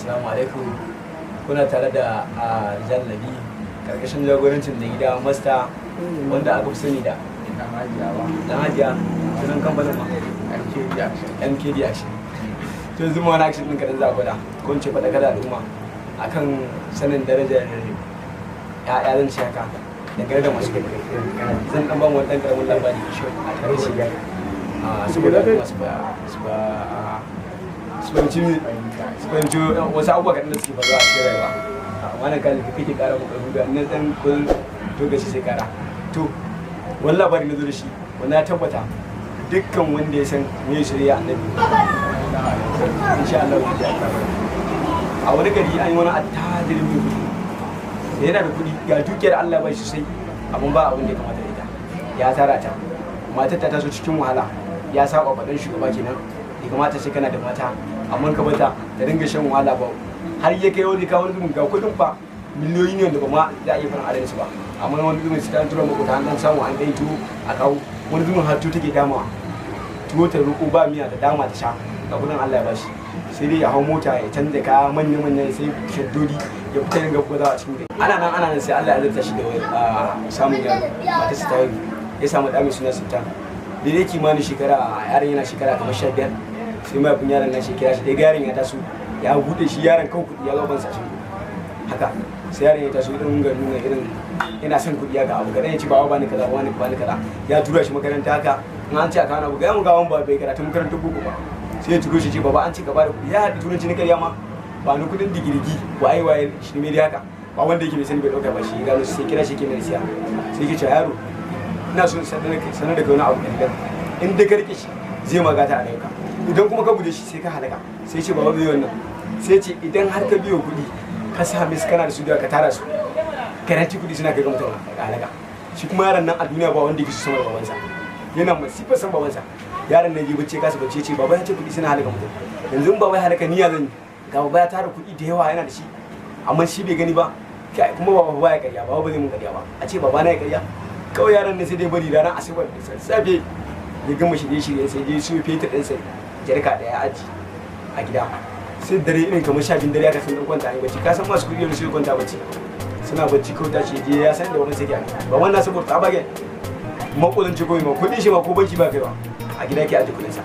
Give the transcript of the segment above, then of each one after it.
Assalamu alaikum. Kuna tare da Rijal Nabi karkashin jagorancin da gida Masta, wanda aka fi sani da Dan Hajiya. Sunan kamfanin ma MKD Action. To, yanzu ma wani action ɗin kaɗan za a gwada, ko in ce faɗakar da al'umma akan sanin darajar ya'ya, zan ce haka, dangane da masu kuɗi. Zan ɗan ba mu wani ɗan ƙaramin labari a takaice, saboda al'umma su fahimci wasu abubuwa kaɗan da suke faruwa a cikin rayuwa. Amma nan kalli kake ƙara mu ƙarfi ga nan ɗan kun lokaci sai ƙara. To, wani labari na zo da shi wanda ya tabbata dukkan wanda ya san me shirya Annabi, insha Allah zai ji labari. A wani gari an yi wani attajiri mai kuɗi da yana da kuɗi, ga dukiyar Allah bai sosai, amma ba abin da ya kamata da ita. Ya tara ta, matar ta taso cikin wahala. Ya saba faɗin shugaba kenan, ya kamata sai kana da mata, amma ka bata ta dinga shan wahala ba, har ya kai wani kawo zubin ga kuɗin fa miliyoyi ne wanda ba ma za a iya fara adadin su ba. Amma wani zubin sai ta tura makota an dan samu an ɗan tuwo a kawo, wani zubin har tuwo take dama, tuwo ta roƙo ba miya da dama ta sha. Ga kuɗin Allah ya bashi, sai dai ya hau mota, ya canza kaya manya-manya, sai shaddodi, ya fita yin gaba a cikin gari. Ana nan ana nan, sai Allah ya zarta shi da samun yaro. Matarsa ta haihu, ya samu ɗa mai suna Sultan. Daidai kimanin shekara yaron yana shekara kamar 15, sai mahaifin yaron nan shi kira shi. Daga yaron ya taso ya buɗe shi, yaron kan kuɗi ya zo ban sa haka. Sai yaron ya taso irin ga nuna irin yana son kuɗi haka, abu kaɗan ya ci, "Ba ba ni kaza, ba ni, ba ni kaza." Ya tura shi makaranta haka, in an ce a kawo abu, ga mu gawan ba bai karatu makarantar boko ba, sai ya turo shi, ce, "Baba, an ce ka bada kuɗi." Ya haɗa turanci na karya ma, "Ba ni kuɗin digirgi," waye waye shi ne dai haka. Ba wanda yake bai sani bai ɗauka ba, shi gano, sai kira shi ke mai siya, sai ke cewa, "Yaro, ina so sanar da kai wani abu kalilan. In dai ka rike shi, zai magata a rayuka. Idan kuma ka guje shi, sai ka halaka." Sai ce, "Baba, bai wannan?" Sai ce, "Idan har ka biyo kuɗi, ka same su, kana da su da ka tara su, garanti kuɗi suna kai ga mutum ga halaka." Shi kuma yaron nan a duniya ba wanda yake so sama da babansa, yana masifar san babansa. Yaron nan ya bacci kasa bacci, ce, "Baba ya ce kuɗi suna halaka mutum. Yanzu in baba ya halaka, niyya zan yi? Ga baba ya tara kuɗi da yawa, yana da shi, amma shi bai gani ba. Kai, kuma baba ba ya karya, baba ba zai mun karya ba. A ce baba na ya karya?" Kawai yaron ne sai dai bari ranar Asabar da sassafe ya gama shirye-shirye, sai dai su fetur ɗinsa jarka ɗaya aji a gida. Sai dare irin kamar 12 dare aka san dan kwanta ne bacci. Ka san masu kuɗi yanzu, sai kwanta bacci, suna bacci, kawai tashi je, ya san da wani sai ke ba wannan, saboda tsabagen makulin ci koyi ma kuɗin shi ma ko banki ba kaiwa, a gida ke aje kuɗin sa.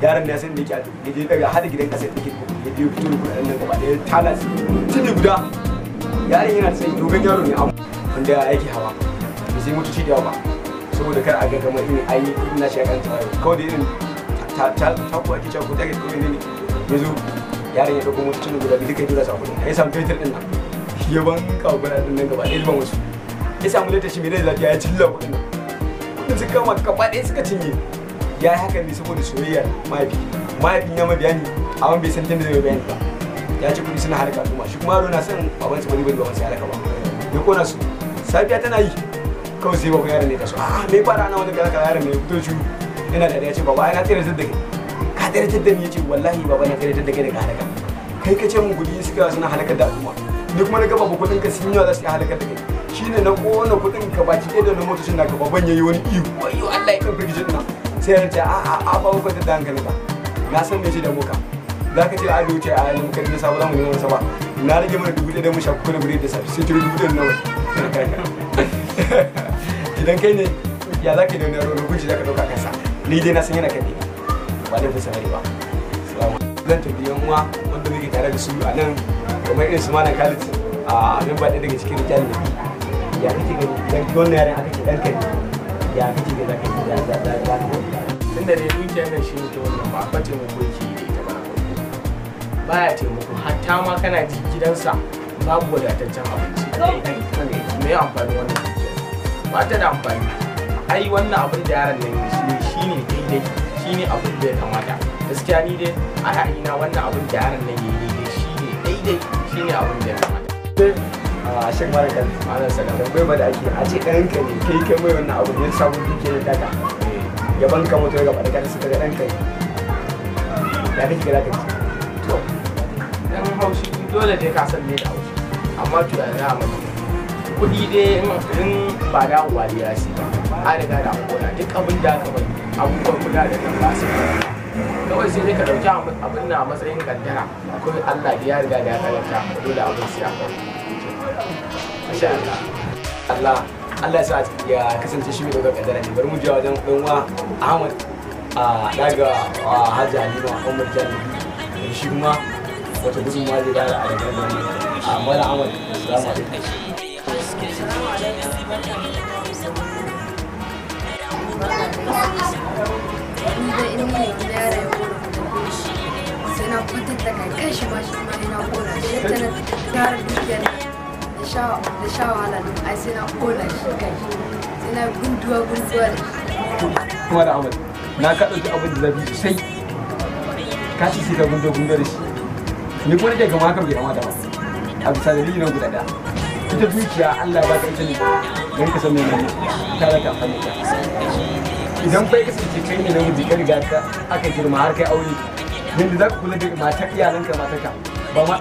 Yaron da ya san da yake aje, ya je daga hada gidan kasa yake, ya je fito da kuɗin nan gaba ɗaya, tala su tuni guda. Yaron yana tsayi, dogon yaro ne, amma wanda yake hawa bai sai mutu ci da yawa ba, saboda kar a ga kamar irin ai kuɗin nashi ya kanta. Kawai da irin ta ta ko ake cewa ko take ko ne ya zo, yaron ya dauko motocin guda biyu duka ya tura sa kuɗin. Ya samu fetur din nan, ya banka kuɗaɗen nan gaba ɗaya, ban wasu. Ya samu leta shi mai rai lafiya, ya cilla kuɗin nan, kuɗin suka kama gaba ɗaya suka cinye. Ya yi hakan ne saboda soyayyar mahaifi. Mahaifin ya ma bayani, amma bai san tunda zai mai bayani ba. Ya ce kuɗi suna halaka al'umma, shi kuma yaro na son babansa, ba zai bari babansa ya halaka ba. Ya kona su. Safiya tana yi, kawai sai baban yaron ne ta so, "A me fara ana wani kaza kaza?" Yaron ne ya fito shiru yana da ya ce, "Baba, ai na tsere da kai." "Ka tsere da ni?" Ya ce, "Wallahi baba, na tsere da kai daga halaka. Kai ka ce mun kuɗi suka suna halakar da al'umma, ni kuma na ga babu kuɗin ka sun yawa, za su iya halakar da kai, shine na kona kuɗin ka baki ɗaya da na motocin naka." Baban yayi wani ihu, "Wayyo Allah!" Ya kan firgicin nan. Sai ya ce, "A a a, ba ku da hankalinka, na san me ce da muka za ka ce a da wuce a yanzu muka nisa ba za mu nemi masa ba. Na rage mana 1000 mu sha kuka da biredi da safe, sai turo 1000 nawa." Idan kai ne, ya za ka yi da wani yaro? Hukunci za ka ɗauka kansa? Ni dai na san yana kan daidai, ba laifin sa bane ba. Zan tafi yan uwa wanda muke tare da su a nan, kamar irin su Malam Khalid, a memba ɗaya daga cikin Rijal Nabi. Ya kake gani idan wannan yaran aka ce ɗanka ne, ya kake ga zaka yi za za za ka Tunda dai dukiyar nan shi mutum wannan ba fa taimako yake yi da ita ba. Na farko, baya taimako, hatta ma kana ji gidansa babu wadataccen abinci. Me amfani wannan dukiyar? Ba ta da amfani. Ai wannan abin da yaron nan shi shine daidai, shine abin da ya kamata. Gaskiya ni dai a ra'ayina, wannan abin da yaron nan yayi daidai, shine daidai, shine abin da ya kamata. A shan Malam Khalid. Malam Salam. Tambayar ba da ake, a ce ɗanka ne, kai kai mai wannan abu ne, ya samu dukiyar taka, ya banka mutu gaba da kansa, suka ga ɗanka ne, ya kake ga zaka ji? To, dan haushi dole dai, ka san me da haushi, amma to ya za a mata? Kuɗi dai in ba dawowa dai ya ba, an riga da an kona duk abin da aka bari, abubuwan kula da nan ba su Kawai sai dai ka ɗauki abin na a matsayin kaddara. Kawai Allah da ya riga da ya kaddara, dole abin sai ya faru. Masha Allah. Allah Allah ya sa ya kasance shi mai ɗaukar kaddara ne. Bari mu je wajen ɗan uwa Ahmad, a daga Hajji Halima Umar Jami'i, shi kuma wata gudunmawa zai bayar a dangane da wannan. A Malam Ahmad, assalamu alaikum. Ni dai in mai gida ya rayu sai na kwantar da kai kan shi ma, shi ma ina kona shi yadda na tara dukiyar da sha da sha wahala. Ai sai na kona shi kai, sai na gunduwa gunduwa da shi. Kuma da Ahmad na ka ɗauki abin da zafi sosai, ka ci sai ka gundo gundo da shi. Ni kuma nake gama hakan bai kamata ba, a bisa dalili na guda ɗaya. Ita dukiya Allah ya baka ita ne don ka san menene ta zaka amfani da ita. Idan bai kasance kai ne namiji, ka riga ka aka girma har kai aure, yanda za ka kula da matar iyalanka, matarka ba ma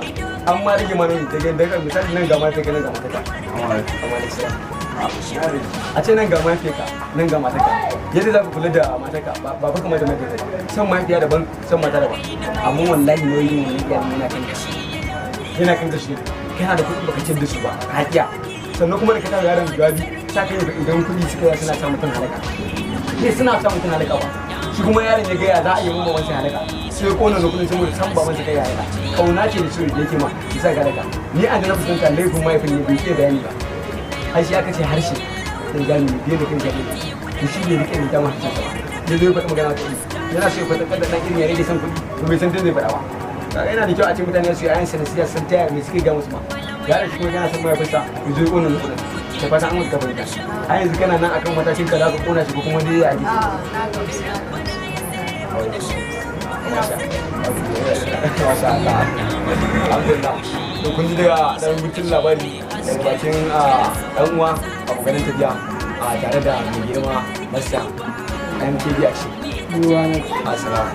an ma rage mana ta ga daga misali nan ga matarka, nan ga matarka, amma ne sai a ce nan ga mahaifiyarka, nan ga matarka, yadda za ka kula da matarka ba fa kamar da mahaifiyarka ba. Son mahaifiya daban, son mata daban, amma wallahi nauyin wani iyalin yana kan kashi, yana kan kashi. Kana da kuɗi baka ciyar da su ba haƙiya, sannan kuma da ka tara yaron jawabi sa kai ga idan kuɗi suka yi suna sa mutum halaka ne, suna sa mutum halaka ba. Shi kuma yaron ya gaya za a yi mun babansa halaka, sai ya kona kuɗin saboda san babansa kai ya halaka. Kauna ce da so da yake ma bisa ga halaka. Ni a da na fuskanta, laifin mahaifin ne bai iya bayani ba. Ai shi aka ce harshe sai gani ne biye da kai gani da shi bai rike da dama harshen ba. Ya zo ya faɗi magana ta yana so ya faɗa da ɗan irin ya rage san kuɗi, to bai san tun zai faɗa ba. Kaga yana da kyau a ce mutane su yi ayan sanasiya san taya me suke ga musu ma. Yaron shi kuma yana son mahaifinsa, ya zo ya ƙona kuɗin. Da fatan an mutu ka fahimta. A yanzu kana nan akan matakin ka za ka ƙona shi ko kuma dai ya ake? A, na gamsu, na gamsu. Masha Allah. Alhamdulillah. To, kun ji daga dan gutun labari daga bakin dan uwa abokanan tafiya a tare da mai girma Masta MKB a shi. Ruwa na Assalamu.